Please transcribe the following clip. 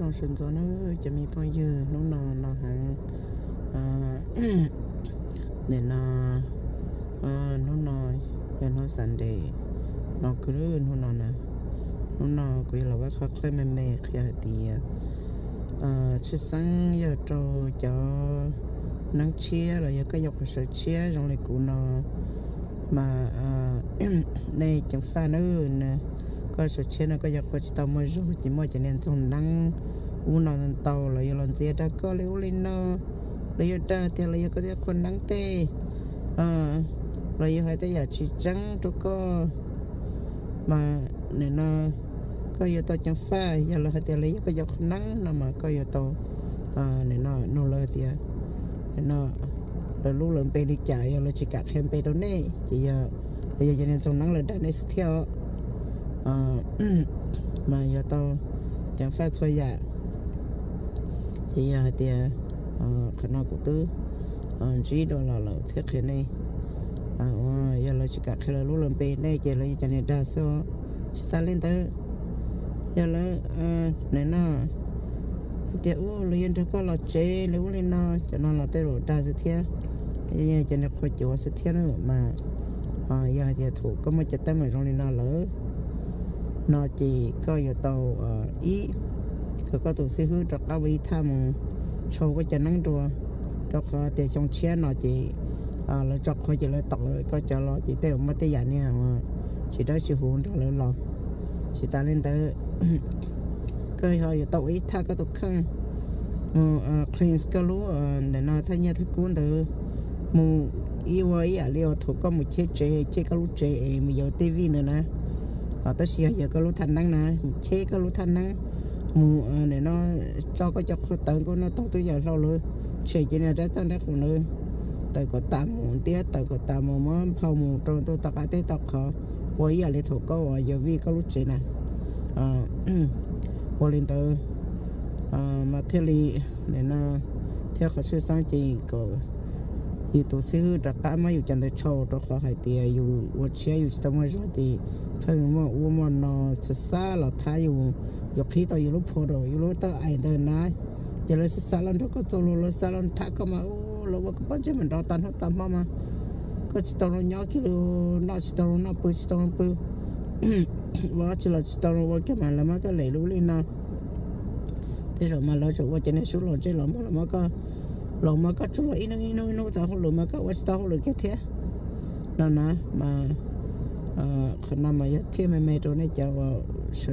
Sawv ntxov na cov me phooj ywg, hnub no no heev, nim no, hnub no yog hnub Sunday, no kuv hnub no na, hnub no kuv yuav los ua qhov clip me me qhia hais tias tshwj xeeb yog rau cov neeb tshiab los yog koj yuav qhuav sawv tshiab zoo li kuv no mas nej ceev faj na. Koj sawv tshiab no koj yuav qhuav tsis tau muaj zog ces muaj cov niag ntxoog neeb ub no ntau los yuav los ntxias rau koj li ub li no, los yog dag tias los yog koj thiaj qhuav neeb tej, los yog hais tej yam tsis tseeb rau koj. Mas nim no koj yuav tau ceev faj, yog lawv hais tias lawv yog koj cov qhov neeb no mas koj yuav tau, nim no nug lawv tias, nim no lawv lub lawv npe li cas, yog lawv tsis kam qhia npe rau nej ces yog, yog cov niag ntxoog neeb lawv dag nej xwb thiab os. Mas yuav tau ceev faj txhua yam. Ces yog hais tias qhov no kuv twb ntsib dua los lawm thiab qhia nej, yog lawv tsis kam qhia lawv lub lawv npe nej ces lawv yog cov niag dag xwb. Tsis tas li ntawd, yog lawv, nim no hais tias ub lawv yuav nrog koj los tsev li ub li no, cov no los tej zaum dag xwb thiab, cov niag qhuav cuav xwb thiab na. Mas yog hais tias thaum koj muaj cov teeb meem zoo li no lawm no ces koj yuav tau, ib, kom koj tus xib hwb rov qab ua ib thaj mus tshau koj cov neeb dua, rau qhov tias xyoo tshiab no ces lawv tso qhuav ces lawv tom koj cov los ces tej zaum muaj tej yam niag tsis dawb tsis huv nrog lawv los. Tsis tas li ntawd, koj ho yuav tau ua ib thaj koj tus kheej mus cleanse koj lub, nim no thaj nyiaj thaj kub ntawd, mus ib ua ib yam li uas thaum koj mus cheb tsev, cheb koj lub tsev es mus yawg tej vij ntawd na. Tab sis yog yawg koj lub thaj neeb na, mus cheb koj lub thaj neeb, mus nim no tso koj cov qhua tawv nkauj noj taug twb yam hlau lawm, tshem ces niag dab txaj dab qus ntawd, tawm kom tas mus ntiab, tawm kom tas mus muab nphau mus rau ntuj tom qab teb tom qhov, ua ib yam li thaum koj uas yawg vij koj lub tsev na. Ua li ntawd mas thiaj li, nim no thiab qhov tshwj xeeb ces kom yus tus xib hwb rov qab muab yus cov ntawd tshau, rau qhov hais tias yus ua tshiab yus tsis tau muaj zog ces pheej muaj ub muaj no xav xav los thab yus, yus qhib tau yus lub phom rau yus lub tawj aim ntawd na, ces lawv xav xav los nrog koj txuas lus, lawv xav los thab koj mas ub, lawv ua koj pob ntseg mas nrov tas hnub tas hmo mas koj tsis tau zoo nyob kiag li, noj tsis tau zoo noj, pw tsis tau zoo pw, ua dab tsi los tsis tau zoo ua kiag mas lawv muab koj lem li ub li no. Tej zaum mas lawv tseem ua cov niag sub los ntsej los muag los muab koj, los muab koj tsuj los ib hnub ib hnub ib hnub tau hauj lwm mas koj ua tsis tau hauj lwm kiag thiab no na. Mas qhov no mas yog thiaj me me rau nej cov uas